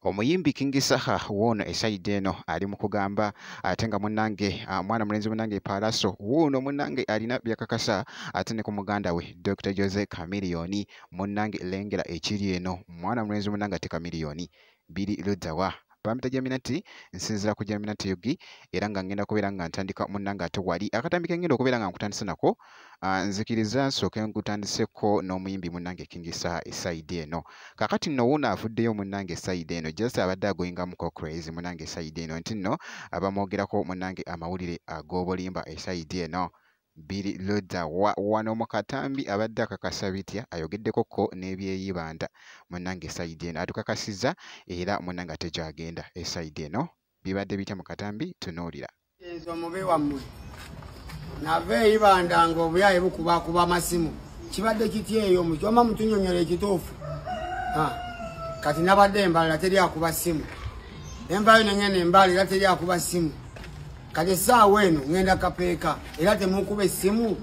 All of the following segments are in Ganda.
Omuyimbi King Saha wuuno e side eno ali mu kugamba, ate nga munnange mwana mulenzi munnange Pallaso wuuno munnange alina byakakasa, ate ne ku muganda we Dr. Jose Chameleone. Munnange lengera ekiri eno, mwana mulenzi munnange ate Chameleone biri ludda wa? Bampita Jaminati, nsinziira ku Jaminati Yugi, era nga ngenda kubeera nga ntandika munnange ate wali akatambi ke ngenda okubeera nga nkutandise nako. Nzikiriza nsooke nkutandiseko n'omuyimbi munnange King Saha e side eno. Kaakati nno wuuno avuddeyo munnange e side eno, just abadde agoingamuko crazy munnange e side eno, nti nno abamwogerako munnange amawulire ag'obulimba e side eno biri ludda wa? Wano mu katambi abadde akakasa bitya, ayogeddeko ko n'ebyeyibanda munnange e side eno, atukakasizza era munnange ate gy'agenda e side eno. Bibadde bitya mu katambi? Tunuulira. Nze omubi wammwe nava eyibanda nga obuyaye bukubakuba amasimu. Kibadde kitya eyo? Mukyoma mutunyonyola ekituufu. Kati nabadde embalala, teri akuba simu. Nenvayo nengenda embala, era teri akuba simu. Kati essaawa eno ngenda Kapeeka, era temukuba essimu.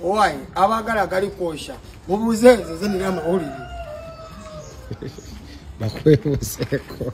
Owaye abaagala gali kwosha, mubuuze nze, ze nina amawulire. Bakwebuuzeeko.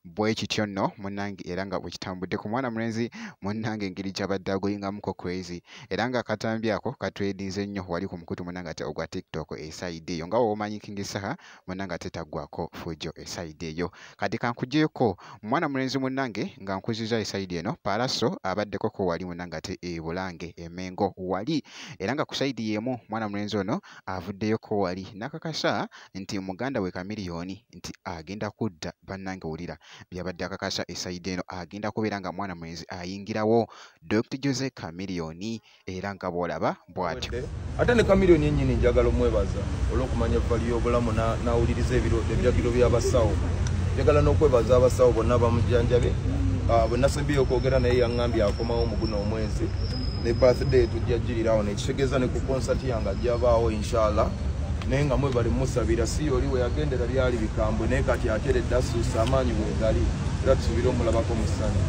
Bwe kityo nno munnange, era nga bwe kitambudde ku mwana mulenzi munnange, engeri gy'abadde agoingamuko crazy, era nga akatambi ako katrendinze nnyo wali ku mukutu munnange ate ogwa TikTok e side eyo. Nga bw'omanyi, King Saha munnange ate taggwako fujjo e side eyo. Kati kankuggyeko mwana mulenzi munnange nga nkuziza e side eno. Pallaso abaddeko ko wali munnange ate e Bulange e Mengo wali, era nga ku side y'emu mwana mulenzi ono avuddeyoko wali n'akakasa nti muganda we Chameleone nti agenda kudda. Bannange, wulira byabadde akakasa e side eno, agenda kubeera nga mwana mulenzi ayingirawo Dr. Jose Chameleone, era nga bw'olaba bw'atyo. Ate ne Chameleone yennyini njagala omwebaza olw'okumanya value y'obulamu n'awuliriza ebiragiro by'abasawo. Njagala n'okwebaza abasawo bonna bamujjanjabye. Bwe nasembyeyo okwogera naye, yaŋŋambye akomawo mu guno omwezi, ne birthday tujja girirawo, nekitegeeza ne ku concert yange ajja abaawo, inshallah. Naye nga mwebale musabira. Si oli we yagendera byali bikambwe, naye kati ateredde, asuusa amaanyi bwegali, era tusuubire omulabako mu ssanyu.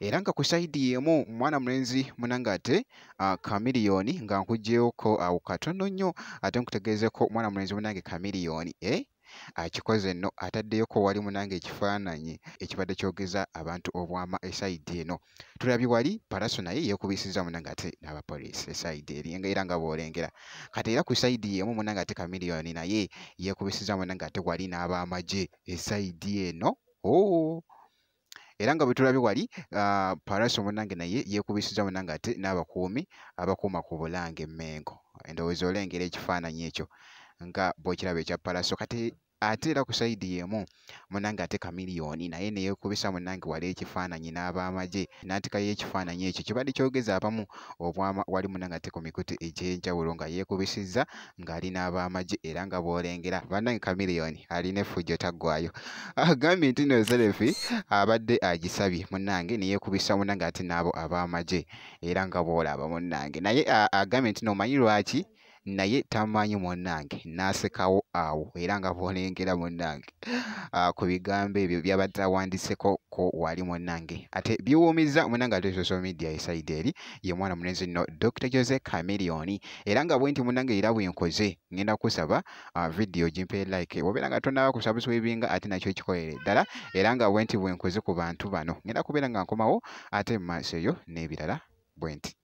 Era nga ku side y'emu mwana mulenzi munange ate Chameleone, nga nkuggyeyoko awo katono nnyo ate nkutegeezeko mwana mulenzi munange Chameleone, eh? Akikoze nno, ataddeyoko wali munange ekifaananyi ekibadde kyogeza abantu obwama e side eno. Tulabye wali Pallaso naye yeekubisizza munange ate n'abapoliisi e side eri, era nga bw'olengera kati. Era ku side y'emu munange ate Chameleone naye yeekubisizza munange ate wali n'ab'amagye e side eno. Oh. Era nga bwe tulabye wali Pallaso munnange naye yeekubisizza munnange ate n'abakuumi abakuuma ku Bulange Mmengo. Endowooza olengera ekifaananyi ekyo nga bw'okiraba ekya Pallaso. Kati ate era ku side y'emu munnange ate Chameleone naye ne yeekubisa munnange wali ekifaananyi n'ab'amagye, n'atekayo ekifaananyi ekyo kibadde kyogeza abamu obwama wali munnange ate ku mikutu egy'enjawulo, nga yeekubisizza ng'ali n'ab'amagye, era nga bw'olengera. Bannange, Chameleone alina effujjo taggwaayo. Agambye nti nno selfie abadde agisabye munnange, ne yeekubisa munnange ate n'abo ab'amagye, era nga bw'olaba munnange. Naye agambye nti n'omanyi lwaki naye tamanyi munnange, n'asekawo awo, era nga bw'olengera munnange ku bigambo ebyo by'abadde awandiiseko ko wali munnange, ate biwuumizza munnange ate social media e side eri. Ye mwana mulenzi nno Dr. Jose Chameleone. Era nga bwe nti munnange, era bwe nkoze, ngenda kusaba video gimpe like, obeera nga tonnaba kusubscribinga ate nakyo ekikolere ddala. Era nga bwe nti bwe nkoze ku bantu bano, ngenda kubeera nga nkomawo ate mu maaso eyo n'ebirala bwe nti.